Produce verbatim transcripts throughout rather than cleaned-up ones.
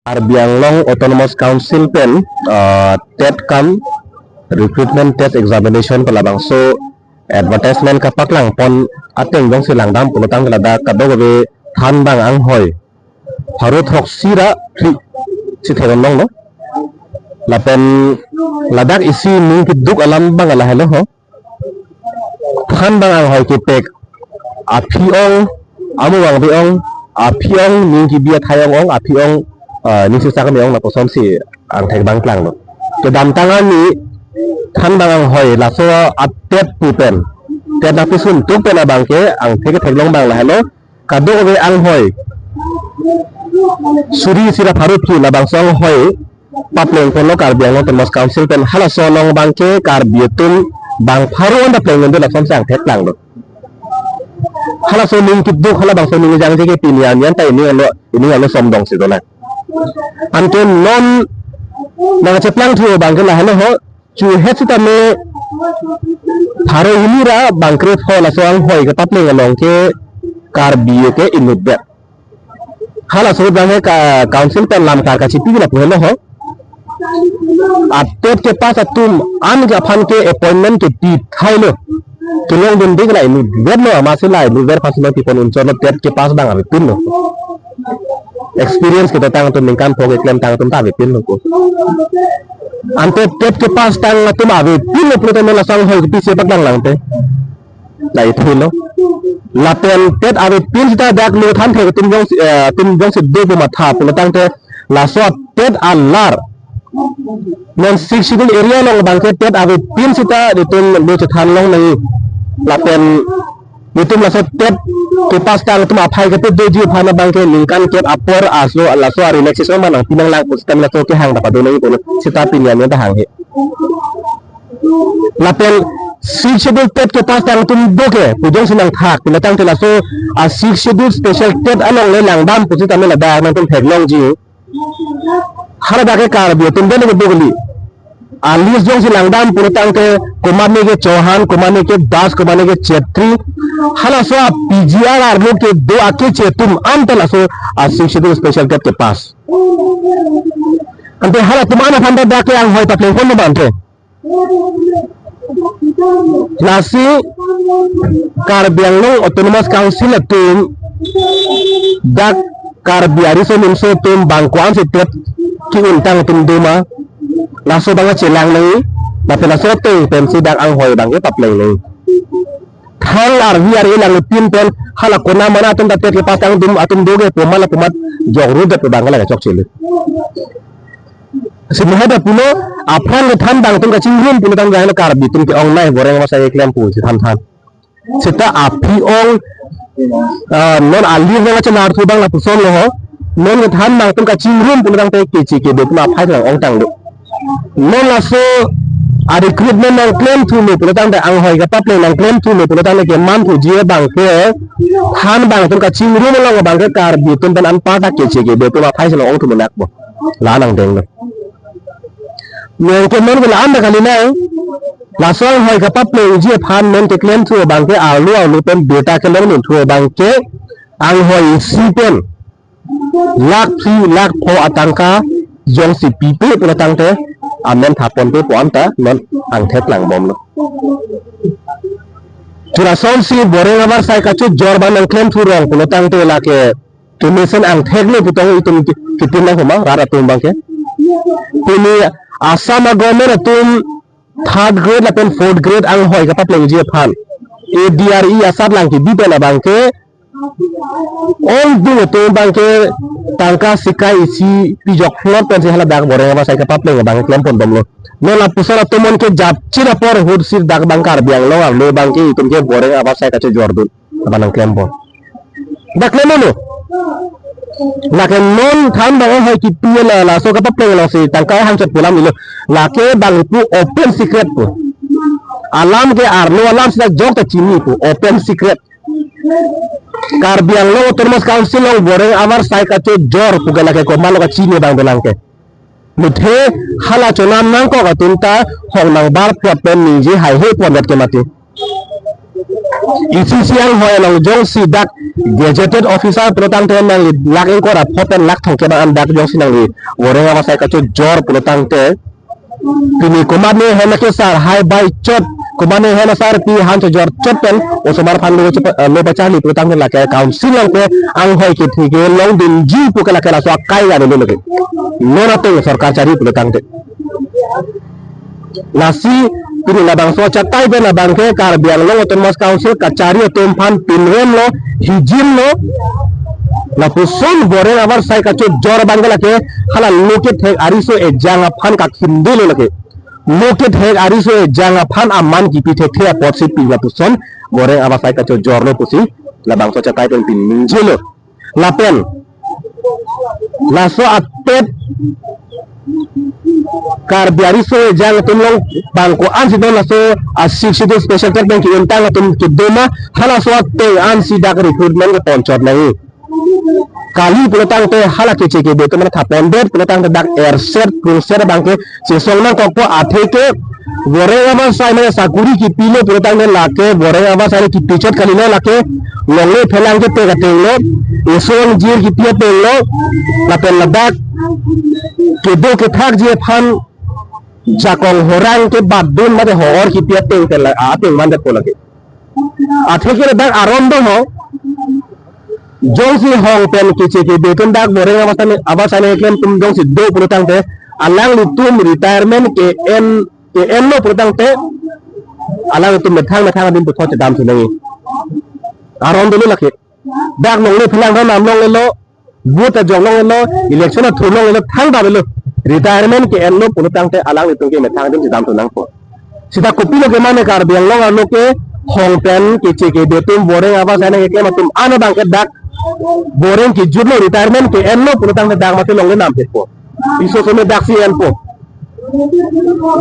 Karbi Anglong Autonomous Council pen, ah, TET kam recruitment test examination pen labangso advertisement kapaklang pon ateng jongsi langdam pulotangte ladak kadokave thanbang anghoi pharo throksi ra phli si theklonglo. Lapen ladak isi ning keduk alam abang lahelo ho. Thanbang anghoi kepek aphi ong, amu vangve ong, aphi ong ning kebi athai ong ong, aphi ong, ah, ning sisa keme ong lapuson si angthek abang klanglo. Kedamtang arni thanbang anghoi laso a-TET pu pen, TET nangpisun tuk pen abangke angthek ketheklong abang lahelo. Kadokave anghoi suri isi ra pharo phli labangso anghoi papleng ponlo Karbi Anglong Autonomous Council pen. Halaso along abangke Karbi atum bang pharo anta plengdunde lason si angthek klanglo. Halaso ning keduk, halabangso ning jangje ke pini arni anta ining arlo, ining arlo somdong si dolang. Anke non nangcheplang thu abangke lahelo ho, chuhet sitame pharo hini ra bang krepho laso anghoi kepapleng along ke Karbi ke inutvet. Halaso abangke ka council pen lam kar kachipi lapu helo ho. A-TET kepass atum an ke aphan ke appointment kepi thailo. Kelongdunde ke la inutvetlo, amatsi la inutvet aphan si nangpipon unchotlo, TET kepass abang avepinlo. Experience kedotang atum, ningkan pho keklemtang atum ta avepinlo ko. Ante TET kepass tang atum avepinlo pulotangte laso anghoi kopisi paklang lang te. La ithilo. Lapen TET avepin sita dak lo than thek atum jongsi, eh, atum jongsi do pu matha pulotangte laso TET alar non Sixth Schedule area along abangke TET avepin sita itum lo chethan long nangji. Lapen itum laso TET kepass tang atum aphai kepadoji aphan abangke ningkan kep apor aso laso a-relaxation ma nangpi nanglang pu sitame laso kehang ta pado nangji pulo sita pini arni ta hanghe. Lapen Sixth Schedule TET kepass tang atum do ke pu jongsi nangthak pulotangte laso a-Sixth Schedule special TET along le langdam pu sitame ladak nangtum theklongji. Haladak ke Karbi atum dele kedo kali. A-list jongsi langdam pulotangte komatne ke Chauhan, komatne ke Das, komatne ke Chetri. Halaso a-PGR arlo kedo akeche atum anta laso a-Sixth Schedule special TET kepass. Ante halatum an aphan ta dak ke anghoi papleng ponlo ma ante. Lasi Karbi Anglong Autonomous Council atum dak Karbi ariso nimso atum bang ko-an si TET ke-untang atum do ma, laso abang chelang nangji, lapen laso ateng pensi dak anghoi abangke papleng nangji. Thang arvi ari langpin pen hala konat mana atum ta TET kepass tang atum, atum do ke pu ma lapu mat jokru det pu abangke la kechokchelo. Simi hada pulo aphrang kethanbang atum kachingrum pulotangte Karbi atum ke-ongnei boreng avar asai keklem pusi than than. Sita aphi ong, ah, non alir nangchelar thu abang lapusonlo ho. Non kethanbang atum kachingrum pulotangte keche kebe atum aphai lang ongtanglo. Non laso a-recruitment nangklemthulo pulotangte, anghoi kepapleng nangklemthulo pulotangte keman thuji abangke thanbang atum kachingrum along abangke Karbi atum pen anparta keche kebe atum aphai si long ongthu menak bo. La nangdenglo. Nonke non ke la-an ta kali nang. Laso anghoi kepaplengji aphan non keklemthu abangke arlo arlo pen birta kelongdun thu abangke anghoi isi pen lakh phli lakh pho atangka jongsi pipe pulotangte amen thapon pe pu anta non angthek klangbomlo. Churasonsi boreng avar asai kachojor abang nangklemthu rong pulotangte lake kemesen angthek lo putong itum ki-, kitin nang homa rat atum abangke. Pini Assam a-government atum third grade lapen fourth grade anghoi kepaplengji aphan A D R E asat lang kebi pen abangke ongdung atum abangke tangka sikai isi pijok hlot pensi haladak boreng avar asai kepapleng abang klemponbomlo. Non lapuson atum non ke japchir apor ahut si dak abang Karbi Anglong arlo abangke itum ke boreng avar asai kachojordun abang nangklembom. Dak klemlo. Lake non thanbang anghoi kipi la laso kepapleng alongsi tangka hangchot pu alam ilo. Lake abang pu open secret pu. Alam ke arlo alam sita jok ta chini pu open secret. Karbi Anglong Autonomous Council along boreng avar asai kachojor pu ke lake komatlo kachini abang dolang ke. Muthe hala chonam nangkok atum ta hong nangbar plot pen ningje haihe pondet ke mati. E C C anghoi along jongsi dak gazetted officer pulotangte nangli lakh ingkoi ra pho pen lakh thomkep an dak jongsi nangli voreng avasai kachojor pulotangte, pini komatne hem akesar hai bai chot, komatne hem asarpi han chojor chot pen osomar aphan lo chepa-, lo pacharli pulotangte lake council along ke anghoi kethe kelongdunji pu ke lake laso akai ga dolo lake. Non ateng sorkar chari pulotangte. Lasi pini labangso achatai pen labang ke Karbi Anglong Autonomous Council kachari atum aphan pinrem lo, hijim lo, lapuson voreng avasai kachojor abang ke lake hala lo kethek ariso ejang aphan kakhinde lo lake. Lo kethek ariso ejang aphan aman kipi thekthe apotsi pini lapuson voreng avasai kachojor lo pusi labangso achatai pen pini ningje lo. Lapen laso atet Karbi ariso ejang atum along bang ko-an si do laso a Sixth Schedule special attack pen ki-untang atum kedo ma, halaso ateng ansi dak recruitment kepon chot nangji. Kali pulotangte hala keche kebe atum mane thapon det pulotangte dak erset prungset abang ke chesong nangkokpo, atheke voreng avasai mane sakuri kipilo pulotangte lake voreng avasai kipi chot kalilo, lake longle phelang ketek ateng lo, eso ingjir kipi ateng lo, lapen ladak kedo kethakji aphan jakong horang kebatdun mate hor kipi ateng pen la ateng mandetpo lake. Atheke ladak aron do ho. Jongsi hong pen keche kebe atum dak voreng avasai, avasai keklem atum jongsi do pulotangte alanglitum retirement ke-en, ke-enlo pulotangte alanglitum methang methang adim puthot chedam si nangji. Aron dolo lake. Dak longle phelang ram nam longlelo, vote ajok longlelo, election athur longlelo, thangta avelo. Retirement ke-enlo pulotangte alanglitum ke methang adim chedam thu nangpo. Sita kopilo ke mane Karbi Anglong arlo ke hong pen keche kebe atum voreng avasai nangkeklem atum an abang ke dak voreng kejutlo, retirement ke-enlo pulotangte dak mate longle nam pekpo. Iso some daksi enpo.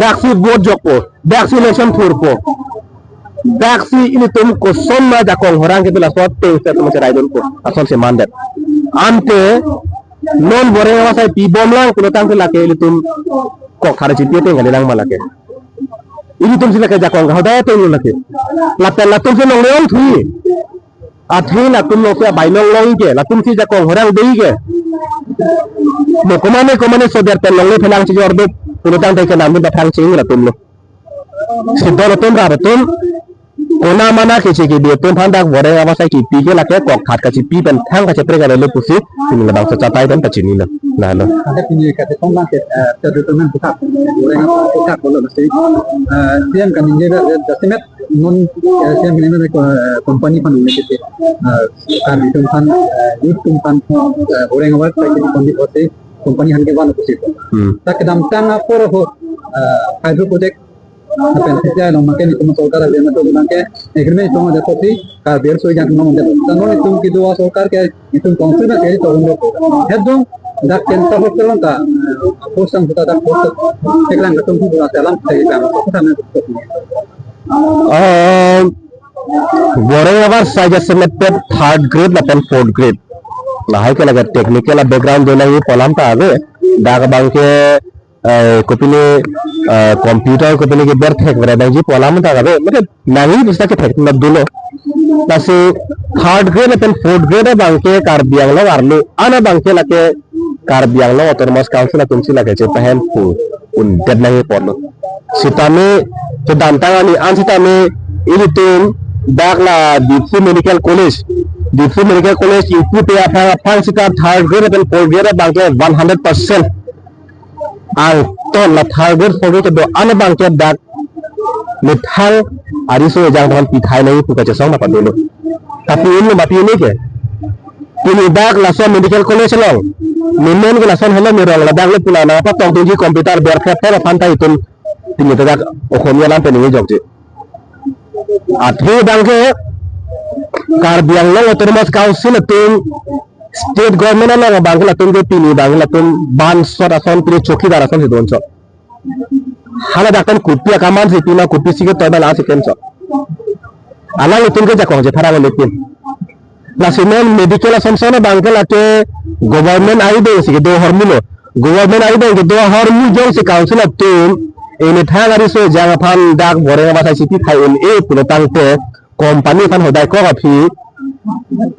Daksi vote jokpo. Daksi election thurpo. Daksi ilitum koson ma jakong horang kedo laso ateng si atum cheraidunpo. Asonsi mandet. Ante non voreng avasai pibomlang pulotangte lake ilitum kok thare chipi ateng kalilang ma lake. Ilitum si lake jakong kahodai ateng lo lake. Lapen latum si longle ongthui. Athe latum alongsi abai longlong ke, latum si jakong horang dei ke. Mo komane komane soder pen longle phelang chejor do pulotangte kenam dun pathang ching latum lo. Si do latum ra latum kona mana keche kebe atum aphan dak voreng avasai kipi ke lake kok khat kachipi pen thang kacheprek avelo pusi pini labangso achatai pen pachinilo. Lalo. Ada pini kachetong abang ke, eh, terdetermin puthak. Voreng avasai puthak bolo mesti. Eh, C M kaningje jasemet non, eh, C M kaningje, eh, company aphan nangkete. Eh, Karbi atum aphan, eh, youth atum aphan, eh, voreng avasai kiti kondi hote company aphan kevan pusi. Hmm. Ta kedamtang apor ho, eh, hydro project lapen C C I along abang ke nitum sorkar abe mato abang ke agreement tong ada kopi Karbi ariso ejang tong ada. Ta non itum kedo asorkar ke itum council na keri tong do. Hedung dak ken ta hostel ta posang kita dak hostel. Teklang ketum tu dak dalam teklang. Kita na. Um, voreng avasai jasemet third grade lapen fourth grade. Lahai ke lake technical background do nangji pu alam ta ave. Dak abang ke eh, kopine, eh, computer kopine ke berthek bera nangji pu alam ta kabe, mane nangji bisa kethek na dolo. Lasi third grade lapen fourth grade abang ke Karbi Anglong arlo an abang ke lake Karbi Anglong Autonomous Council atum si lake chepahem pu undet nangji apotlo. Sitame kedamtang ani an sitame ilitum dak la Diphu Medical College, Diphu Medical College ipu pe aphang aphang sita third grade lapen fourth grade abang ke one hundred percent angton la third grade fourth grade kedo an abang ke dak methang ariso ejang aphan pithai nangji pu kachesong nangpadolo. Tapi inlo mati ini ke. Pini dak laso medical college along. Nemen ke lason helo mirong ladak le puna nangpatongdunji computer berphep phep aphan ta itum pini dak Okhomia alam pen ningje jokji. Athe abang ke Karbi Anglong Autonomous Council atum state government along abang ke latum ke pini abang ke latum bansot ason pini chowkidar ason si donchot. Hala dak pen kopi akaman si pima kopi si ketoi ma la si klemchot. Alanglitum ke jakong je phara ngolitin. Lasi non medical ason son abang ke lake government arideng si kedo ahormu lo. Government arideng kedo ahormu jongsi council atum emethang ariso ejang aphan dak voreng avasai si pithai un-e pulotangte Company aphan hodai kok aphi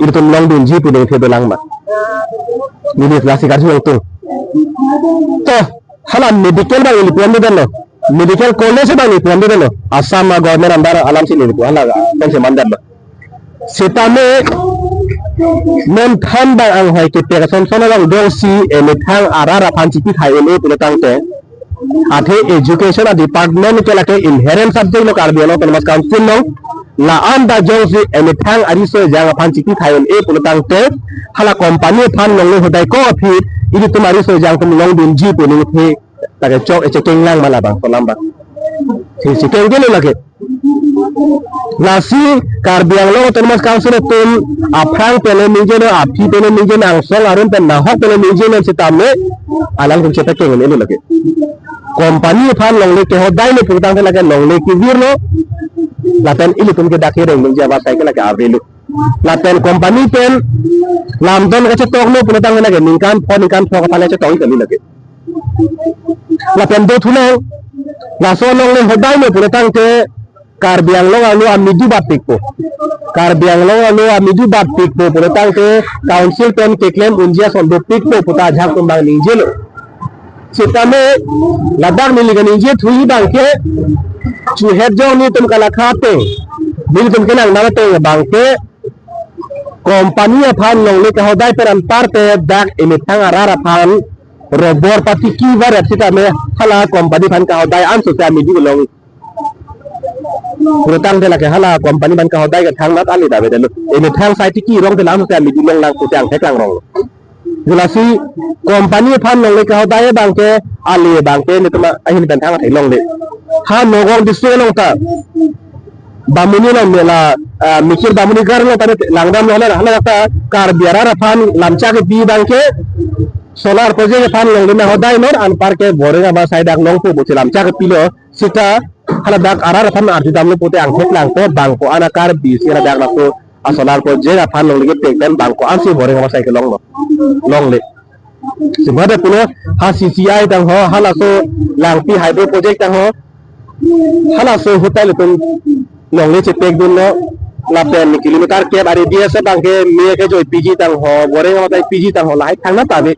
ilitum longdunji pu ningthe dolang ma? Neli lasi karjulong tung. To, hala medical abang neli pu-an dolo. Medical college abang neli pu-an dolo. Assam a government under alam si neli pu-an, hala pensi mandetlo. Sitame non than abang anghoi kepek ason son abang dongsi emethang arat aphan chipi thai un-e pulo tangte, athe education a department ke lake inherent subject lo Karbi Anglong Autonomous Council lo. La-an ta jongsi emethang ariso ejang aphan chipi thai un-e pulo tangte, hala company aphan longle hodai kok aphi ilitum ariso ejang atum longdunji pu ningthe, ta ke chok echekeng lang ma labangso alam abang? Si chekeng ke lo lake. Lasi Karbi Anglong Autonomous Council atum aphrang pen le ningjelo, aphi pen le ningjelo, angsong arum pen nahok pen le ningjelo sitame alanglitum chepekeng un-elo lake. Company aphan longle kehodai lo pulo tangte lake longle kevirlo. Lapen ilitum ke dak kereng ningje abang sai ke lake avelo. Lapen company pen lamdon kachetoklo pulo tangte lake ningkan pho ningkan pho aphan le chetong kali lake. Lapen do thunang, laso longle hodai lo pulo tangte Karbi Anglong arlo amidu batpikpo. Karbi Anglong arlo amidu batpikpo pulo tangte council pen keklem unji ason dopikpo puta ajahak atum abang ningjelo. Sitame ladak neli kaningje thuji abang ke, chuhet jong nelitum kalakha ateng, nelitum kenangnam ateng abang ke, company aphan longle kahodai pen anpar te dak emethang arat aphan robor patiki varet sitame hala company aphan kahodai anso si amidu long. Pulo tangte lake hala company aphan kahodai ke thangnat ale ta avedetlo. Emethang sai tiki rong te la anso si amidu long lang pu te angthek langrong. Lasi company aphan longle kahodai abang ke, ale abang ke nelitum ahin pen thang athai longle. Ha Nagaon district along ta Bamuni along mela, ah, Mikir Bamuni Garh along ta langdamlo, hala, hala ta Karbi arat aphan lamchak kepi abang ke solar project aphan longle nanghodai non, anpar ke Boreng Abasai dak longpo pusi lamchak kepilo. Sita hala dak arat aphan arjudamlo pute angthek langpo, bang ko-an a Karbi si hala dak lapu a solar project aphan longle kepek pen bang ko-an si Boreng Abasai kelonglo, longle. Sibade pulo ha C C I tangho, halaso Langpi hydro project tangho, halaso ahut ta ilitum longle chepekdunlo. Lapen kilometer kep ari D S F abang ke me kejoi piji tangho, Boreng Abasai piji tangho, lahai thangnat ave.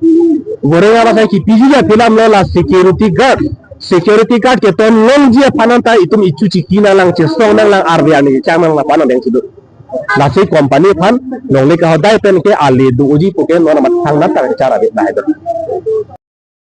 Boreng Abasai kepiji aphi alam lo la security guard. Security guard keton longji aphan anta itum ichu chiki nanglang, chesong nanglang, arve arni chang nanglang aphan nangdeng sudu. Lasi company aphan longle kahodai pen ke ale do-oji pu ke non amat thangnat ta char ave, lahai do.